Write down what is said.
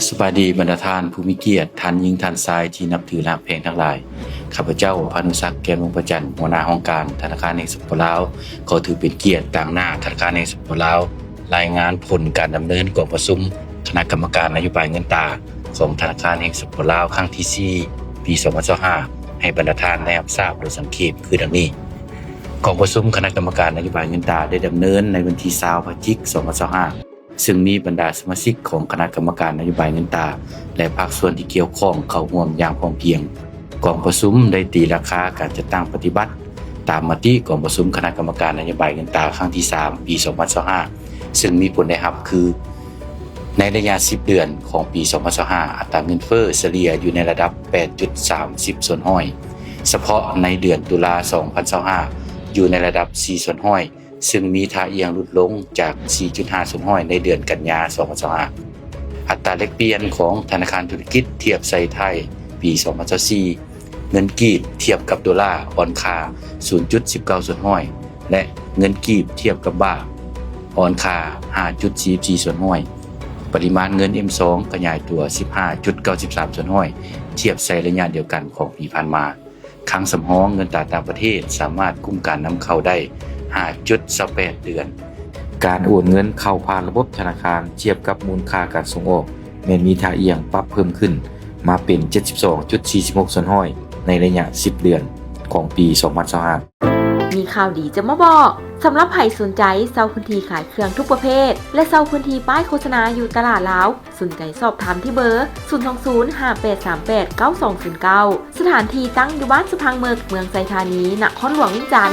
ສະບາຍດີບັນດາທ່ານຜູ້ມີກຽດ, ທ່ານຍິງ, ທ່ານຊາຍທີ່ນັບຖືຮັກແພງທັງຫຼາຍ. ຂ້າພະເຈົ້າ ພານຸສັກ ແກ້ນວົງປະຈັນ, ຫົວໜ້າຫ້ອງການທະນາຄານແຫ່ງສປປ ລາວ, ຂໍຖືເປັນກຽດຕາງໜ້າທະນາຄານແຫ່ງສປປ ລາວ ລາຍງານຜົນການດຳເນີນກອງປະຊຸມຄະນະກຳມະການນະໂຍບາຍເງິນຕາຂອງທະນາຄານແຫ່ງສປປ ລາວ ຄັ້ງທີສີ່ ປີສອງພັນຊາວຫ້າ ໃຫ້ບັນດາທ່ານໄດ້ຮັບຊາບໂດຍສັງເຂບຄືດັ່ງນີ້. ກອງປະຊຸມຄະນະກຳມະການນະໂຍບາຍເງິນຕາໄດ້ດຳເນີນໃນວັນທີຊາວ ພະຈິກ ສອງພັນຊາວຫ້າ ເຊິ່ງມີບັນດາສະມາຊິກຂອງຄະນະກຳມະການນະໂຍບາຍເງິນຕາ ແລະ ພາກສ່ວນທີ່ກ່ຽວຂ້ອງເຂົ້າຮ່ວມຢ່າງພ້ອມພຽງ. ກອງປະຊຸມໄດ້ຕີລາຄາການຈັດຕັ້ງປະຕິບັດຕາມມະຕິກອງປະຊຸມຄະນະກຳມະການນະໂຍບາຍເງິນຕາຄັ້ງທີສາມ ປີສອງພັນຊາວຫ້າ ເຊິ່ງມີຜົນໄດ້ຮັບຄື ໃນໄລຍະສິບເດືອນຂອງປີສອງພັນຊາວຫ້າ ອັດຕາເງິນເຟີ້ສະເລ່ຍຢູ່ໃນລະດັບແປດຈຸດສາມສິບສ່ວນຮ້ອຍ, ສະເພາະໃນເດືອນຕຸລາ ສອງພັນຊາວຫ້າ ຢູ່ໃນລະດັບສີ່ສ່ວນຮ້ອຍ ເຊິ່ງມີທ່າອ່ຽງຫຼຸດລົງຈາກສີ່ຈຸດຫ້າສ່ວນຮ້ອຍໃນເດືອນກັນຍາ ສອງພັນຊາວຫ້າ. ອັດຕາແລກປ່ຽນຂອງທະນາຄານທຸລະກິດທຽບໃສ່ທ້າຍປີສອງພັນຊາວສີ່ ເງິນກີບທຽບກັບໂດລາອ່ອນຄ່າສູນຈຸດສິບເກົ້າສ່ວນຮ້ອຍ ແລະ ເງິນກີບທຽບກັບບາດອ່ອນຄ່າຫ້າຈຸດສີ່ສິບສີ່ສ່ວນຮ້ອຍ. ປະລິມານເງິນ ເອັມສອງ ຂະຫຍາຍຕົວສິບຫ້າຈຸດເກົ້າສິບສາມສ່ວນຮ້ອຍ ທຽບໃສ່ໄລຍະດຽວກັນຂອງປີຜ່ານມາ. ຄັງສຳຮອງເງິນຕາຕ່າງປະເທດສາມາດກຸ້ມການນຳເຂົ້າໄດ້ຫ້າຈຸດຊາວແປດເດືອນ. ການໂອນເງິນເຂົ້າຜ່ານລະບົບທະນາຄານທຽບກັບມູນຄ່າການສົ່ງອອກ ແມ່ນມີທ່າອ່ຽງປັບເພີ່ມຂຶ້ນມາເປັນເຈັດສິບສອງຈຸດສີ່ສິບຫົກສ່ວນຮ້ອຍໃນໄລຍະສິບເດືອນຂອງປີສອງພັນຊາວຫ້າ. ມີຂ່າວດີຈະມາບອກ. ສຳລັບໃຜສົນໃຈເຊົ່າພື້ນທີ່ຂາຍເຄື່ອງທຸກປະເພດ ແລະ ເຊົ່າພື້ນທີ່ປ້າຍໂຄສະນາຢູ່ຕະຫຼາດລາວ, ສົນໃຈສອບຖາມທີ່ເບີ ສູນສອງສູນ ຫ້າແປດສາມແປດ ເກົ້າສອງສູນເກົ້າ. ສະຖານທີ່ຕັ້ງຢູ່ບ້ານສະພັງເມິກ, ເມືອງໄຊທານີ, ນະຄອນຫຼວງວຽງຈັນ.